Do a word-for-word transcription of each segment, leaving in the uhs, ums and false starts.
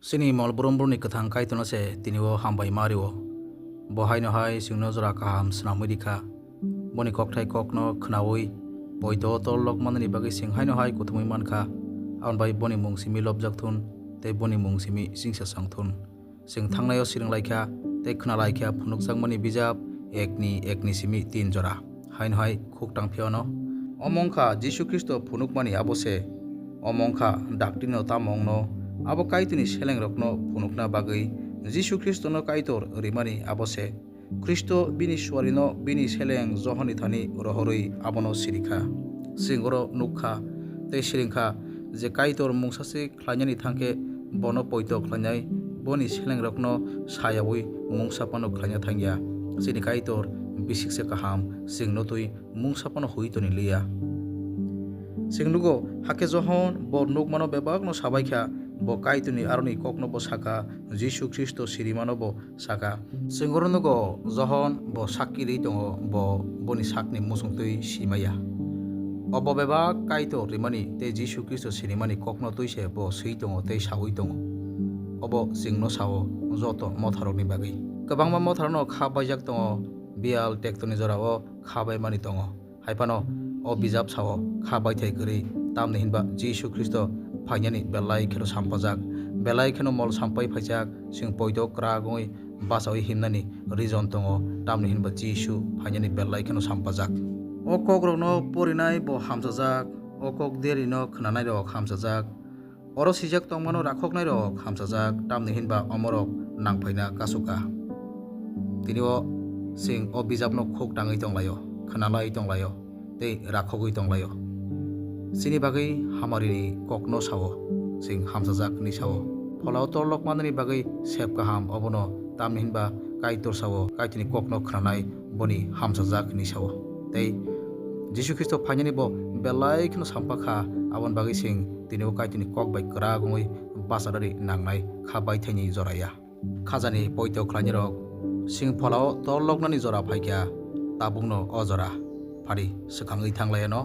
Chini mol brum brumni kwthang Kaitorno se tini o hambai ma rio. Bo haino hai chwngno jora kaham swnamwi rikha. Boni kokthai kokno khnaui poito torlok manani bagwi chwng haino hai kuthumwi mankha. Aboni bai boni mung simi lobjak thun tei boni mung simi chingsa chang thun. Chwng thangnai o swrwng laikha tei khna laikha phunukjakmani bijap ekni ekni simi tin jora. Haino hai khuk tang phiya no. Omo wngkha Jisu Khristo phunukmani abo se. Omo wngkha dakti no tamo wngno. Abo Kaitorni selengrokno phunukna bagwi Jisu Khristono Kaitor rimani abo se. Khristo bini suarino bini seleng Johonni thani rohorwi abono sirikha. Chwng oro nukkha tei siringkha je Kaitor mungsa se khlainani thangkhe bono poito khlainai, boni selengrokno sayaui mungsa phano khlaina thangya. Chini Kaitor bisik se kaham, chwngno twi mungsa phano hui toni liya. Chwng nugo, hakhe Johon bo nukmano bebakno sabaikha, bo Kaitorni aroni kokno bo sakha, Jisu Khristo sirimano bo sakha. Chwng oro nugo, Johon bo sakki rwi tongo, bo boni sakni muchung twi simaya. Obo bebak Kaitor rimani tei Jisu Khristo sinimani kokno twi se bo swi tongo tei saui tongo. Obo chwngno sao joto motharokni bagwi. Kwbangma motharokno kha baijak tongo, biyal tektorni jorao kha baimani tongo. Hai phano o bijap sao kha baithai kwrwi, tamni hinba Jisu Khristo phainani belai kheno sampajak, belai kheno mol sampai phaijak, chwng poito kwrak wngwi bachaui himnani reason tongo, tamni hinba Jisu phainani belai kheno sampajak. O kokrokno porinai bo hamsajak, o kok derino khnanairok hamsajak. Oro swijak tongmano rakhoknairok hamsajak, tamni hinba omorok nangphaina kasu ka. Tini o chwng o bijapno khuk tangwi tonglaio, khwnalai tonglaio, tei rakhogwi tonglaio. Chini bagwi hamarini kokno sao, chwng hamsajak hwnwi sao. Pholao torlok manani bagwi sep kaham obono, tamni hinba Kaitor sao, Kaitorni kokno khnanai boni hamsajak hwnwi sao. Tei Jisu Khristo phainani bo belai kheno sampakha, aboni bagwi chwng tini o Kaitorni kok bai kwrak wngwi bacharari nangnai kha baithaini jora ya. Khajani poito khlainirok chwng pholao torloknani jora phaikha, tabukno o jora phari swkangwi thanglaiyano.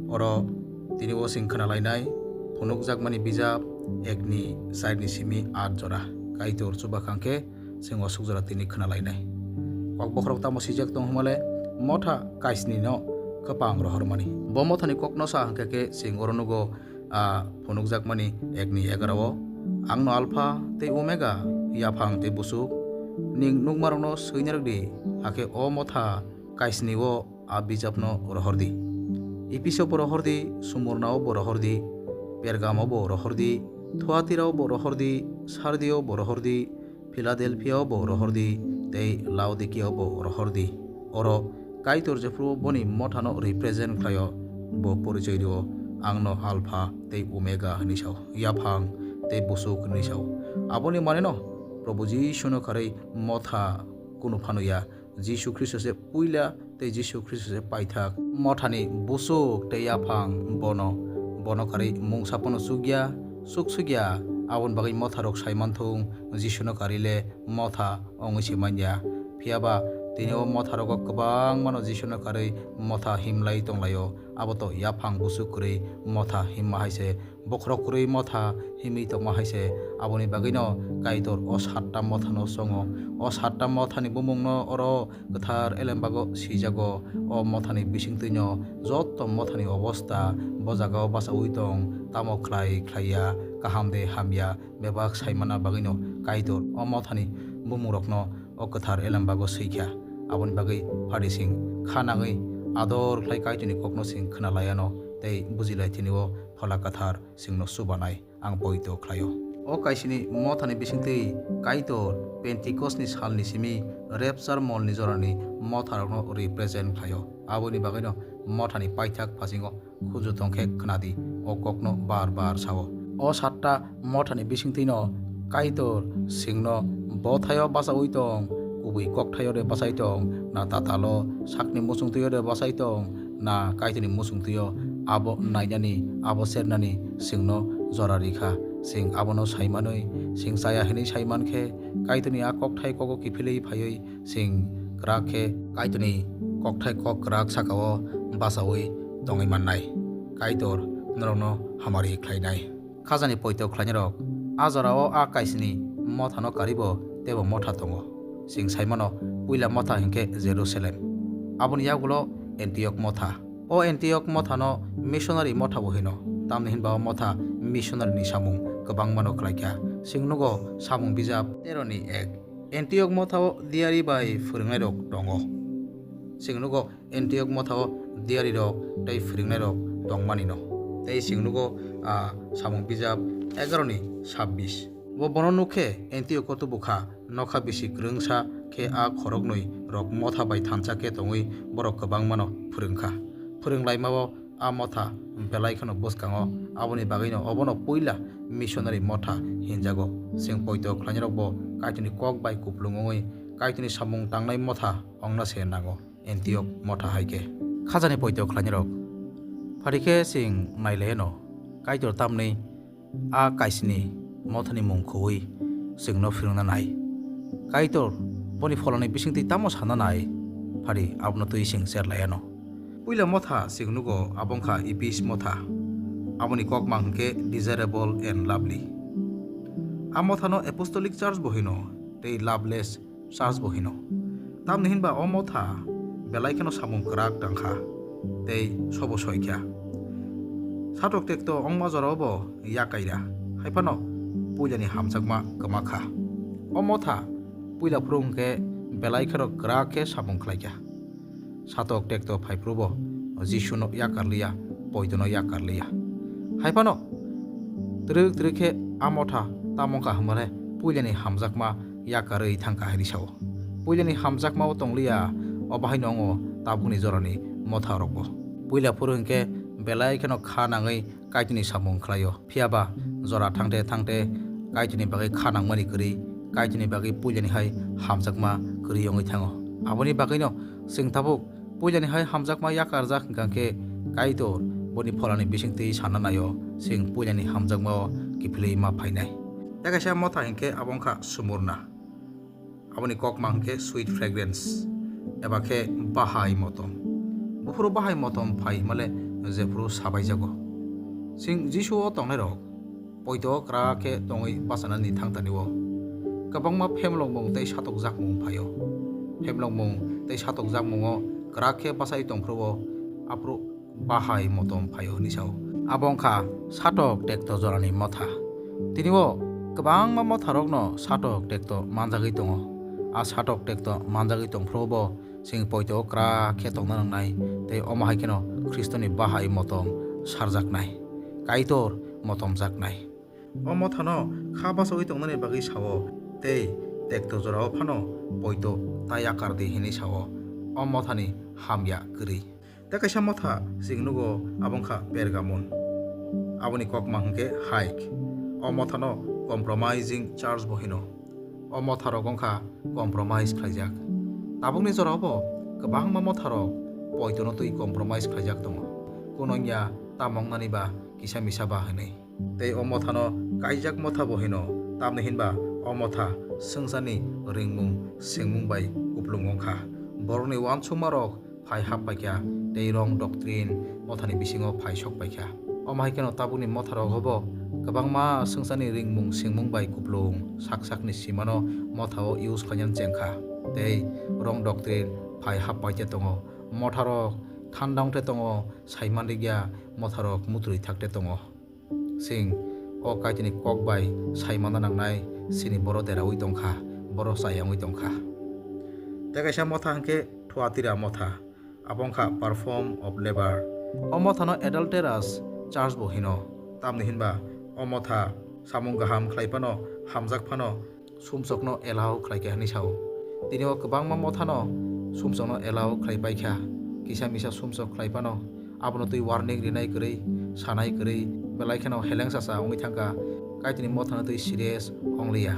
Oro tini o chwng khwnalainai phunukjakmani bijap ekni charni simi at jora. Kaitor chubakhang khe chwng o suk jora tini khwnalainai. Kok bokhorok tamo swijak tong hwnmale motha kaisni no kwpang rohormani. Bo mothani kokno sa hwnkhe khe chwng oro nugo a phunukjakmani ekni egarao, "Angno Alpha tei Omega, yaphang tei busuk. Ning nukmarokno swina rwk di, hakhe o motha kaisni o a bijapno rohor di. Epheso bo rohor di, Smurna o bo rohor di, Pergamo bo rohor di, Thuatira o bo rohor di, Sardi o bo rohor di, Philadelphia o bo rohor di, tei Laodikea o bo rohor di." Oro Kaitor jephru boni mothano represent khlaio, bo porichoi rio, "Angno Alpha tei Omega hwnwi sao, yaphang tei busuk hwnwi sao." Aboni maneno Probu Jisuno kharwi motha kunu phano ya. Jisu Khristo se puila tei Jisu Khristo se paithak. Mothani busuk tei yaphang bono, bono kharwi mungsa phano chukya, chuk sukya. Aboni bagwi motharok saimanthung, Jisuno kharwi le motha wngwi se manya. Phiya ba tini o motharogo kwbangmano Jisuno kharwi motha himlai tonglaio. Abo to yaphang busuk kwrwi motha himma hai se, bokhorok kwrwi motha himwi tongma hai se. Aboni bagwino Kaitor o satta mothano chongo. O satta mothani bumungno oro kwthar elembago swijago. O mothani bisingtwino joto mothani obosta bo jagao bachaui tong, tamo khlai khlaiya, kaham de hamya, bebak saimana bagwino Kaitor o mothani bumungrokno o kwthar elembago swikha. Aboni bagwi pharising kha nangwi ador khlai Kaitorni kokno sing khna laiano tei buji lai tini o Phola Kwthar singno chubanai ang poito khlaio. O kaisini mothani bisingtwi Kaitor Pentikosni salni simi rapture molni jorani motharokno represent khlaio. Aboni bagwino mothani paithak phasingo khunju tong khe khna di, o kokno bar bar sao. O satta mothani bisingtwino Kaitor singno bo thaio bachaui tong, kubui kokthaio de bachai tong, na tatalo sakni muchungtwio de bachai tong, na Kaitorni muchungtwio, abo nainani, abo sernani singno jora rikha. Sing abono saimanwi, sing chaya hinwi saiman khe, Kaitorni a kokthai kogo kiphilwi phaiwi, sing kwrak khe Kaitorni kokthai kok kwrak sakao bachaui tongwi mannai. Kaitor norokno hamari khlainai. Khajani poito khlainarok A jorao a kaisni mothano karibo teibo motha tongo. Chwng sai mano, puila motha hinkhe Jerusalem, aboni yagulo Antioch motha. O Antioch mothano missionary motha bo hino, tamni hinba o motha missionary ni samung kwbangmano khlaikha. Chwng nugo samung bijap tero ni ek. Antioch mothao diari bai phwrwngnairok tongo. Chwng nugo Antioch mothao diarirok tei phwrwngnairok tongmanino. Tei chwng nugo, a, samung bijap egaroh ni sabbish. Bo bono nuk khe Antioch o tubu kha, nokha bisi kwrwngsa khe a khoroknwi rok motha bai thansa khe tongwi borok kwbangmano phwrwng kha. Phwrwng laimao a motha belai kheno bwskango, aboni bagwino obono puila missionary motha hinjago. Chwng poito khlainairokbo Kaitorni kok bai kuplung wngwi Kaitorni samung tangnai motha ongna se nango. Antioch motha hai khe. Khajani poito khlainairok. Phari khe chwng nai lai-ano, Kaitor tamni a kaisni mothani mung khuwi chwngno phwrwngna nai. Kaitor boni pholani bisingtwi tamo sana nai, phari abono twi chwng cher lai-ano. Puila motha chwng nugo, abo wngkha Ephes motha. Aboni kokmang hinkhe desirable and lovely. A mothano Apostolic Church bo hino tei Loveless Church bo hino. Tamni hinba o motha belai kheno samung kwrak tangkha tei sobo soikha. Satok tekto ongma jorao bo yakaira, hai phano puilani hamjakma kwma kha. O motha puila phuru hwnkhe belai kheno kwrak khe samung khlaikha. Satok tekto phai phuru bo Jisuno yakar liya, poitono yakar liya. Hai phano twrwk twrwk khe a motha tamo wngkha hwnmale puilani hamjakma yakarwi thangkha hinwi sao. Puilani hamjakmao tongliya, o bahaino wngo tabukni jorani motharokbo. Puila phuru hinkhe belai kheno kha nangwi Kaitorni samung khlaio. Phiya ba jora thangte thangte Kaitorni bagwi kha nangmani kwrwi, Kaitorni bagwi puilani hai hamjakma kwrwi wngwi thango. Aboni bagwino chwng tabuk puilani hai hamjakma yakarjak hwnkha khe Kaitor boni pholani bisingtwi sanna naio, chwng puilani hamjakmao kiphilwi ma phainai. Tei kaisa motha hinkhe abo wngkha Smurna. Aboni kokma hwnkhe sweet fragrance, eba khe bahai motom. Buphuru bahai motom phai hwnmale jephuru sabaijago. Chwng Jisu o tongnairok poito o kwrak khe tongwi bachanani thangtani o kwbangma phemlokmung tei satokjakmung phaio. Phemlokmung tei satokjakmungo kwrak khe bachai tongphuru o aphuru bahai motom phaio hinwi sao. Abo wngkha satok tekto jorani motha. Tini o kwbangma motharokno satok tekto manjagwi tongo. A satok tekto manjagwi tongphuru bo chwng poito o kwrak khe tongna nangnai tei omo hai kheno Khristoni bahai motom sarjaknai, Kaitor motomjaknai. O mothano kha bachaui tongnani bagwi sao tei tekto jorao phano poito ta yakar di hinwi sao. O mothani hamya kwrwi. Tei kaisa motha chwng nugo, abo wngkha Pergamon. Aboni kokma hwnkhe Haik. O mothano compromising church bo hino. O motharok wngkha compromise khlaijak. Tabukni jorao bo kwbangma motharok poitono twi compromise khlaijak tongo. Kuno wngya tamo wngnani ba kisa misa ba hwnwi. Tei o mothano kaijak motha bo hino, tamni hinba o motha swngcharni ringmung swngmung bai kuplung wngkha. Borokni uansukmarok phai hap paikha tei wrong doctrine mothani bisingo phai sok paikha. Omo hai kheno tabukni motharogo bo kwbangma swngcharni ringmung swngmung bai kuplung sak sakni simano mothao use khlainani chengkha tei wrong doctrine phai hap paite tongo. Motharok thandang te tongo, saimanrikya motharok mutrwi thakte tongo. Chwng o Kaitorni kok bai sai manna nangnai, chini borok deraui tongkha, borok chayangwi tongkha. Tei kaisa motha hwnkhe Thuatira motha, abo wngkha perfume of laver. O mothano adulterous church bo hino, tamni hinba o motha samung kaham khlai phano, hamjak phano, sumsokno allow khlaikha hinwi sao. Tini o kwbangma mothano sumsokno allow khlai paikha, kisa misa sumsok khlai phano, abono twi warning rinai kwrwi, sanai kwrwi, belai kheno heleng sasa wngwi thangkha, Kaitorni mothano twi serious wngliya.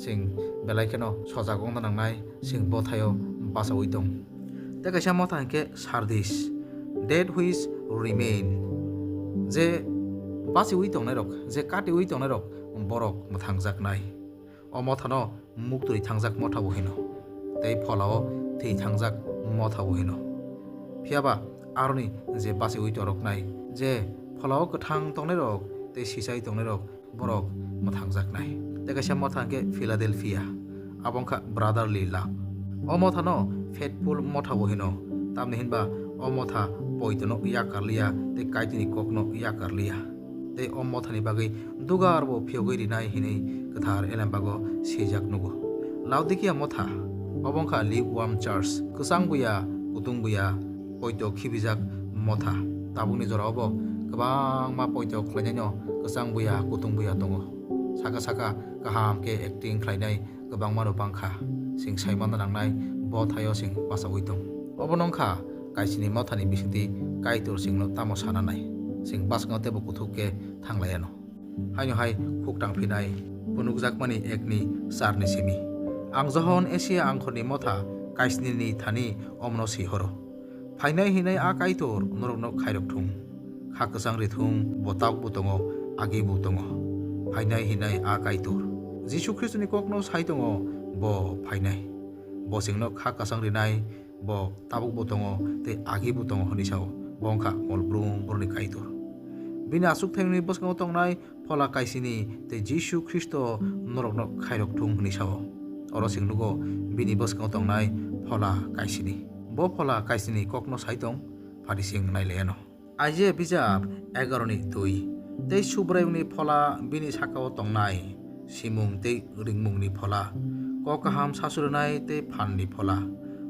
Chwng belai kheno sojak wngna nangnai, chwng bo thaio bachaui tong. Tei kaisa motha hwnkhe Sardis, that which remain, je bachiui tongnairok, je katiui tongnairok, borok mwthangjaknai. O mothano muktwi thangjak motha bo hino, tei pholao thwi thangjak motha bo hino. Phiya ba aroni je bachiui toroknai, je pholao kwthang tongnairok tei sisai tongnairok, borok mwthangjaknai. Tei kaisa motha hwnkhe Philadelphia, abo wngkha brotherly love. O mothano faithful motha bo hino, tamni hinba o motha poitono yakarliya tei Kaitorni kokno yakarliya. Tei o mothani bagwi dugar bo phiyogwi rinai hinwi kwthar elembago swijak nugo. Laodikia motha, obo wngkha lukewarm church, kwchang buya, kutung buya, poito khibijak motha. Tabukni jorao bo kwbangma poito khlainaino kwchang buya, kutung buya tongo. Saka saka kaham khe acting khlainai kwbangma rok bangkha. Chwng sai manna nangnai, bo thaio chwng bachaui tong. Obono wngkha Kaitorni mothani bisingtwi Kaitor chwngno tamo sana nai. Chwng bwskango teibo kuthuk khe thang laiano. Haino hai khuk tang phinai phunukjakmani ekni charni simi. Ang Johon Asia angkhorni motha Kaitorni thani omono swi horo. Phainai hinai a Kaitor norokno khairok thung. Kha kwchang ri thung, bo tabukbo tongo, agibo tongo. Phainai hinai a Kaitor. Jisu Khristoni kokno sai tongo, bo phainai. Bo chwngno kha kwchang rinai, bo tabukbo tongo tei agibo tongo hwnwi sao. Bo wngkha mol brum brumni Kaitor. Bini achukthayungni bwskango tongnai Phola Kaitorni tei Jisu Khristo norokno khairok thung hwnwi sao. Oro chwng nugo bini bwskango tongnai Phola Kaitorni. Bo Phola Kaitorni kokno sai tong, phari chwng nai laiano. Isaiah bijap egaroni dui. Tei Subraiyungni Phola bini sakao tongnai, simung tei ringmungni Phola, kok kaham sasu rwnai tei phanni Phola,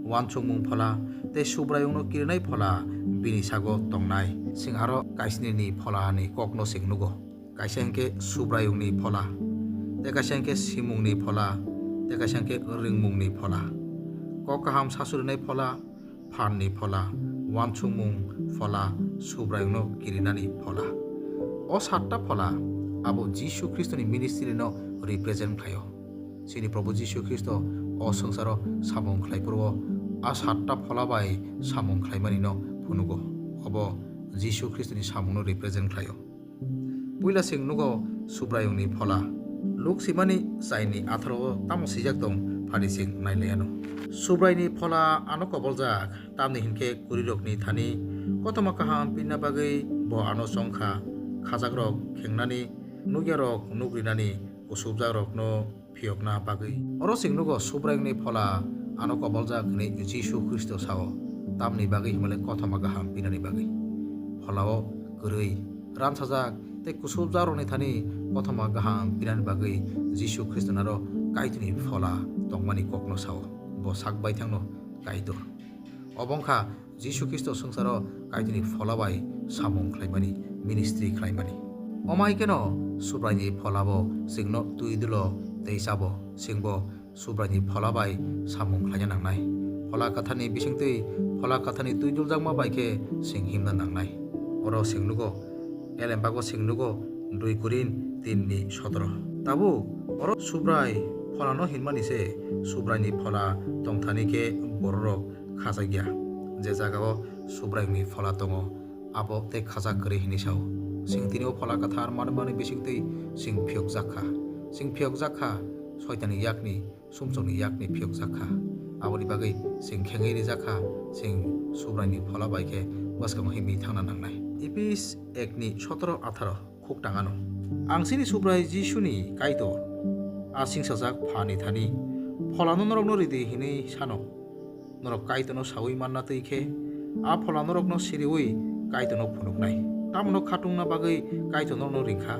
uansukmung Phola tei Subraiyungno kirinai Phola bini sago tongnai. Chwng aro Kaitorni Pholani kokno chwng nugo. Kaisa hwnkhe Subraiyungni Phola, tei kaisa hwnkhe simungni Phola, tei kaisa hwnkhe ringmungni Phola. Kok kaham sasu rwnai Phola, phanni Phola, uansukmung Phola, Subraiyungno kirinani Phola. O satta Phola abo Jisu Khristoni ministry-no represent khlaio. Chini Probhu Jisu Khristo o swngcharo samung khlai phuru o a satta Phola bai samung khlaimanino phunugo. Obo Jisu Khristoni samungno represent khlaio. Puila chwng nugo Subraiyungni Phola. Luk swimani chaini atharo o tamo swijak tong, phari chwng nai laiano. Subraiyungni Phola ano koboljak, tamni hinkhe kwrwirokni thani kothoma kaham pinna bagwi bo ano chongkha, khajakrok khengnani, nukyarok nukrinani, kusubjakrokno phiyokna bagwi. Oro chwng nugo Subraiyungni Phola ano koboljak hwnwi Jisu Khristo sao, tamni bagwi hwnmale kothoma kaham pinani bagwi. Pholao kwrwi, ransajak tei kusubjakrokni thani kothoma kaham pinani bagwi Jisu Khristo naro Kaitorni Phola tongmani kokno sao. Bo sak baithangno Kaitor. Obo wngkha Jisu Khristo swngcharo Kaitorni Phola bai samung khlaimani, ministry khlaimani. Omo hai kheno Subraiyungni Pholabo chwngno twi dulo tei chabo, chwngbo Subraiyungni Phola bai samung khlaina nangnai. Phola Kwtharni bisingtwi Phola Kwtharni twi duljakma bai khe chwng himna nangnai. Oro chwng nugo, elembago chwng nugo, dui Korin tin ni sotoro. Tabuk oro Subrai Pholano hinmani se Subraiyungni Phola tongthani khe bororok khajak ya. Je jagao Subraiyungni Phola tongo, abo tei khajak kwrwi hwnwi sao. Chwng tini o Phola Kwthar manmani bisingtwi chwng phiyokjak kha. Chwng phiyokjak kha Soitanni yakni, sumsokni yakni phiyokjak kha. Aboni bagwi chwng khengwi rijak kha, chwng Subraiyungni Phola bai khe bwskango himwi thangna nangnai. Ephes ek ni sotoro atharo. Khuk tang ano. Ang chini Subrai Jisuni Kaitor, a singsajak Phani thani, Pholano norokno ridi hinwi sano. Norok Kaitorno saui manna twi khe, a Phola norokno siriui Kaitorno phunuknai. Tamono khatungna bagwi Kaitor norokno ringkha,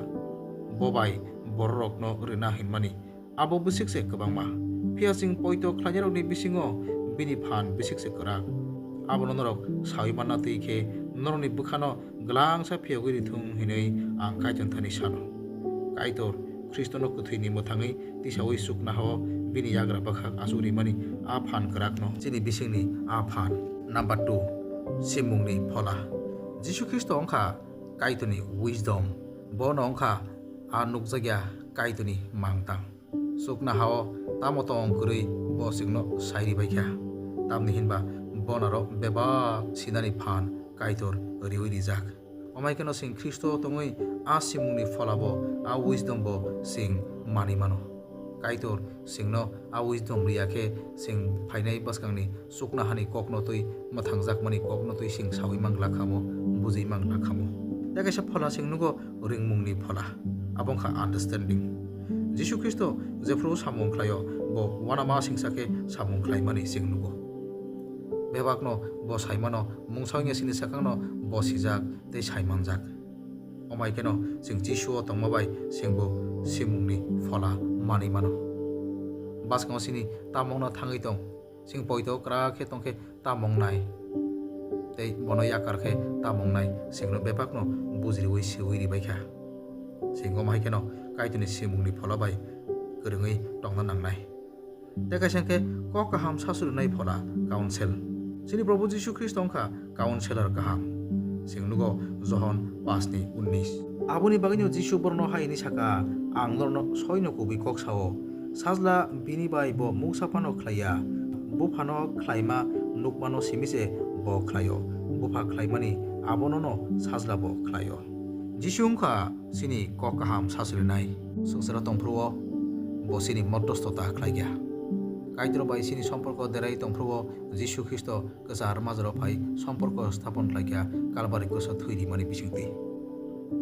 bo bai bororokno rwna hinmani. Abo bwswk se kwbangma. Phiya chwng poito khlainairokni bisingo bini phan bwswk se kwrak. Abono norok saui manna twi khe norokni bwkhano glangsa phiyogwi rithung hinwi ang Kaitor thani sano. Kaitor Khristono kwthwini mwthangwi tisaui chuknohao bini yagra bwkhak achuk rimani a phan kwrakno chini bisingni a phan. Number two, simungni phola. Jisu Khristo wngkha Kaitorni wisdom. Bono wngkha a nukjakya Kaitorni mangtang. Chuknohao tamo tong kwrwi bo chwngno sai ribaikha, tamni hinba bonaro bebak sinani phan Kaitor riui rijak. Omo hai kheno chwng Khristo tongwi a simungni pholabo, a wisdom bo chwng manwi mano. Kaitor chwngno a wisdom riya khe chwng phainai bwskangni chuknohani kokno twi, mwthangjakmani kokno twi chwng saui mangla khamo, bujui mangla khamo. Tei kaisa phola chwng nugo ringmungni phola, abo wngkha understanding. Jisu Khristo jephru samung khlaio, bo uanama singsa khe samung khlaimani chwng nugo. Bebakno bo saimano, mungsa wngya chini swkangno bo sijak tei saimanjak. Omai kheno chwng Jisuo tongma bai chwngbo simungni phola manwi mano. Bwskango chini tamungno thangwi tong, chwng poito kwrak khe tongkhe tamung nai tei bono yakar khe tamung nai chwngno bebakno bujriwi swiwi ribaikha. Chwng omai kheno Kaitorni simungni phola bai kwrwngwi tongna nangnai. Tei kaisa khe kok kaham sasurinai phola, counsel. Chini Probhu Jisu Khristo wngkha counselor kaham. Chwng nugo Johon paanch ni unnish. Aboni bagwino Jisu borokno hai hwnwi saka, "Ang norokno soino kubui kok sao, Sajla bini bai bo mungsa phano khlaiya, Buphano khlaima nukmano simi se bo khlaio, Bupha khlaimani abonono Sajla bo khlaio." Jisu wngkha chini kok kaham sasurinai. Swngcharo tongphuru-o bo chini moddhostota khlaikha. Kaitor bai chini somporko derai tongphuru-o Jisu Khristo kwchar majaro phai somporko sthapon khlaikha Kalbari kroso thwi rimani bisingtwi.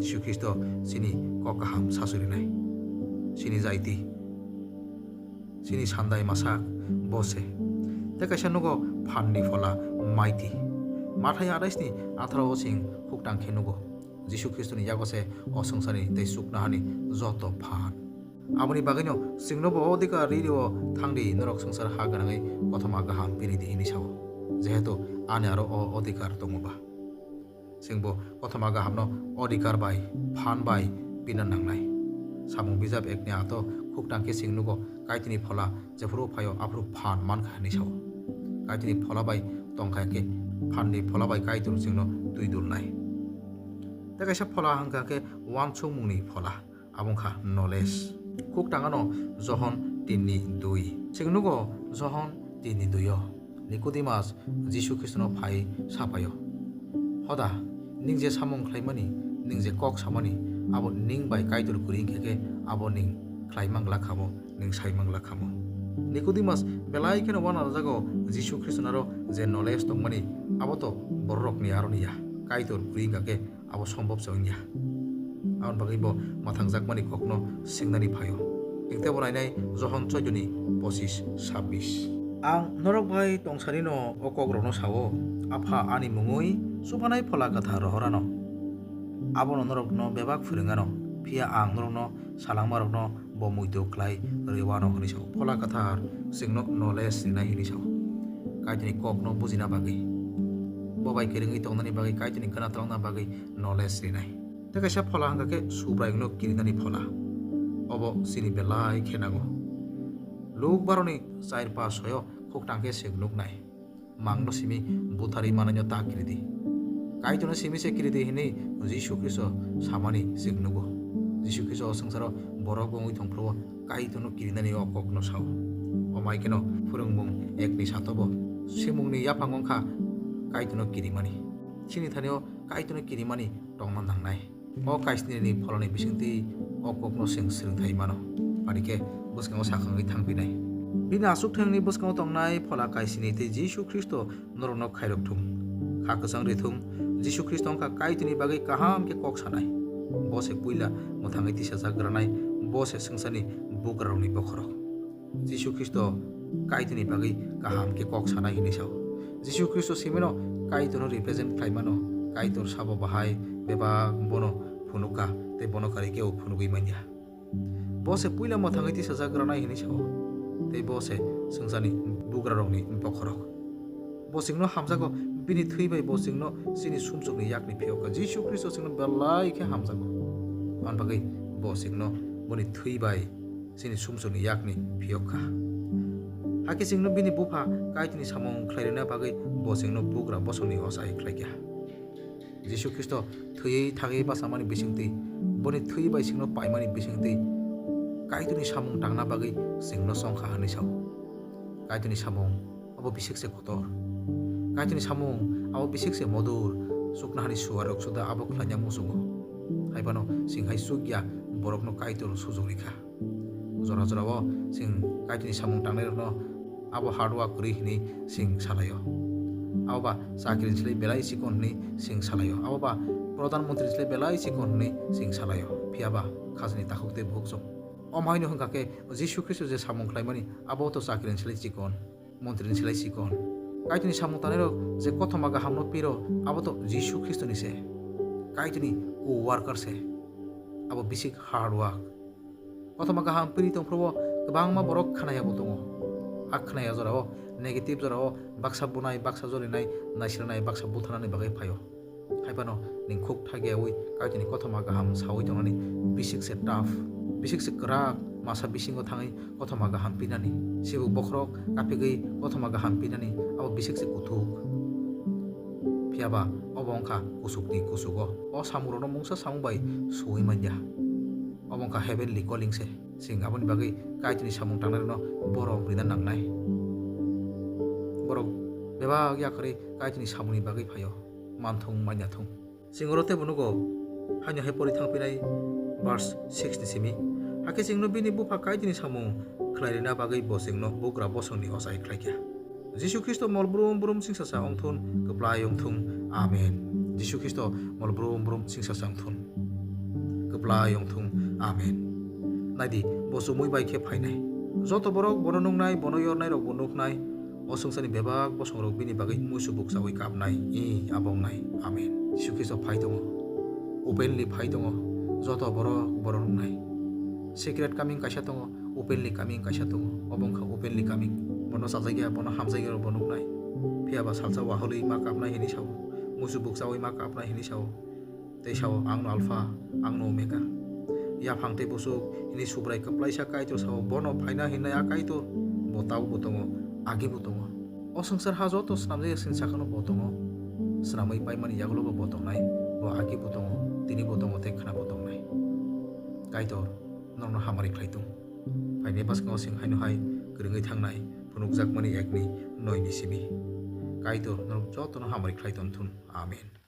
Jisu Khristo chini kok kaham sasurinai, chini jaiti, chini sandai masak bo se. Tei kaisa nugo phanni phola, mighty. Mathai atais ni atharo o chwng khuktang khe nugo. Jisu Khristoni yago se o swngcharni tei chuknohani joto phan. Aboni bagwino chwngno bo odhikar ri rio, "Thangdi, norok swngchar ha gwnangwi kothoma kaham piri di," hwnwi sao. Jehetu ani aro o odhikar tongo ba. Chwngbo kothoma gahamno odhikar bai, phan bai pina nangnai. Samung bijap ekni ato khuktang khe chwng nugo, Kaitorni phola jephuru phaio aphuru phan mankha hwnwi sao. Kaitorni phola bai tongkha khe phanni phola bai Kaitor chwngno twi dulnai. Tei kaisa phola hwnkha khe uansukmungni phola. Abo wngkha knowledge. Khuktang ano Johon tin ni dui. Chwng nugo Johon tin ni dui o Nikodimas Jisu Khristono phai sapaio, "Hoda, ning je samung khlaimani, ning je kok samani, abo ning bai Kaitor kwrwi wngkhe khe abo ning khlai mangla khamo, ning sai mangla khamo." Nikodimas belai kheno uanarjago Jisu Khristonaro je knowledge tongmani, abo to bororokni aroni ya, Kaitor kwrwi wngkha khe abo sombop se wngya. Aboni bagwi bo mwthangjakmani kokno swngnani phaio. Hwnkhe bo nainai Johon choudo ni pochis, sabbish. Ang norok bai tongsanino o kokrokno sao, Apha ani mungwi chubanai Phola Kwthar rohorano. Abono norokno bebak phwrwngano, phiya ang norokno salangmarokno bo muitu khlai rwano hwnwi sao. Phola Kwthar chwngno knowledge rinai hwnwi sao. Kaitorni kokno bujina bagwi, bo bai kwrwngwi tongnani bagwi, Kaitorni gana twlangna bagwi knowledge rinai. Tei kaisa phola hwnkha khe Subraiyungno kirinani phola. Obo chini belai khe nango. Luk baroni char pash soyo khuktang khe chwng nuknai. Mangno simi butharwi manaino ta kiridi. Kaitorno simi se kiridi hwnwi Jisu Khristo samani chwng nugo. Jisu Khristo o swngcharo borok wngwi thongphuru-o Kaitorno kirinani o kokno sao. Omai kheno phwrwngmung ekni satobo simungni yaphang wngkha Kaitorno kirimani. Chini thani-o Kaitorno kirimani tongna nangnai. O kaisnini pholoni bisingtwi o kokno chwng swrwngthai mano. Pari khe bwskango sakhangwi thangphinai. Bini achukthayungni bwskango tongnai phola kaisini tei Jisu Khristo norokno khairok thung. Kha kwchang ri thung, Jisu Khristo wngkha Kaitorni bagwi kaham khe kok sanai. Bo se puila mwthangwi tisajak granai, bo se swngcharni bugrarokni bokhorok. Jisu Khristo Kaitorni bagwi kaham khe kok sanai hwnwi sao. Jisu Khristo simino Kaitorno represent khlai mano. Kaitor sabo bahai bebak bono phunukha tei bono karwi kebo phunugwi manya. Bo se puila mwthangwi tisajak granai hwnwi sao. Tei bo se swngcharni bugrarokni bokhorok. Bo chwngno hamjago, bini thwi bai bo chwngno chini sumsokni yakni phiyokha. Jisu Khristo chwngno belai khe hamjago. Aboni bagwi bo chwngno boni thwi bai chini sumsokni yakni phiyokha. Hakhe chwngno bini Bupha Kaitorni samung khlai rwna bagwi bo chwngno bugra bosongni ochai khlaikha. Jisu Khristo thwiwi thangwi bachamani bisingtwi, boni thwi bai chwngno paimani bisingtwi Kaitorni samung tangna bagwi chwngno chongkha hwnwi sao. Kaitorni samung abo bisik se kotor. Kaitorni samung abo bisik se modur, chuknohani suarrok suda abo khlaina muchungo. Haiphano chwng hai chukya borokno Kaitor sujuk rikha. Jora jorao chwng Kaitorni samung tangnairokno abo hardwork kwrwi hwnwi chwng salaio. Abo ba chakrini slai belai chikon hwnwi chwng salaio. Abo ba prodhan montrini slai belai chikon hwnwi chwng salaio. Phiya ba khajani takhuk tei bukhuk chwng Omo haino hwnkha khe Jisu Khristo je samung khlaimani abo to chakri ni slai chikon, montri ni slai chikon. Kaitorni samung tangnairok je kothoma gahamno piro abo to Jisu Khristo ni se. Kaitorni co-worker se. Abo bisik hard work. Kothoma gaham piri tongphuru kwbangma borok khnaya bo tongo. A khnaya jorao negative jorao baksa bunai, baksa jolinai, naisranai, baksa butharnani bagwi phaio. Haiphano ning khuk thagiyaui Kaitorni kothoma gaham saui tongnani bisik se tough, bisik se kwrak masa bisingo thangwi kothoma gaham pinani. Sibuk bokhorok kapigwi kothoma gaham pinani abo bisik se kuthuk. Phiyaba obo wngkha kusukni kusugo. O samungrokno mungsa samung bai suui manya. Obo wngkha heavenly calling se. Chwng aboni bagwi Kaitorni samung tangnairokno borok rina nangnai. Borok bebak yakarwi Kaitorni samungni bagwi phaio. Manthung manyathung. Chwng oro teibo nugo, haino hai pori thangphinai verse six ni simi. Hakhe chwngno bini bupha Kaitorni samung khlai rina bagwi bo chwngno bugra bosongni ochai khlaikha. Jisu Khristo mol brum brum singsa sa wngthun, kwplai wngthun. Amen. Jisu Khristo mol brum brum singsa sa wngthun, kwplai wngthun. Amen. Naidi, bo chumui bai khe phainai. Joto borok bono nuknai, bono yornairokbo nuknai. O swngcharni bebak bosongrok bini bagwi muisu bukchaui kapnai. I, abo wngnai. Amen. Jisu Khristo phai tongo. Openly phai tongo. Joto borok bono nuknai. Secret coming kaisa tongo, openly coming kaisa tongo. Obo wngkha openly coming. Bono chajakya, bono hamjakya rok bo nuknai. Phiyaba salsa waholwi ma kapnai hinwi sao. Muisu bukchaui ma kapnai hinwi sao. Tei sao, "Angno Alpha, angno Omega, yaphang tei buchuk," hwnwi Subrai kwplaisa Kaitor sao. Bono phaina hinai a Kaitor, bo tabukbo tongo, agibo tongo. O swngchar ha joto swnamjakya sini sakano bo tongo. Swnamwi paimani yagulobo bo tongnai, bo agibo tongo, tinibo tongo tei khwnabo tongnai. Kaitor norokno hamari khlai thung. Phainai bwskango chwng haino hai kwrwngwi thangnai, phunukjakmani ekni noini simi. Kaitor norok jotono hamari khlai ton thun. Amen.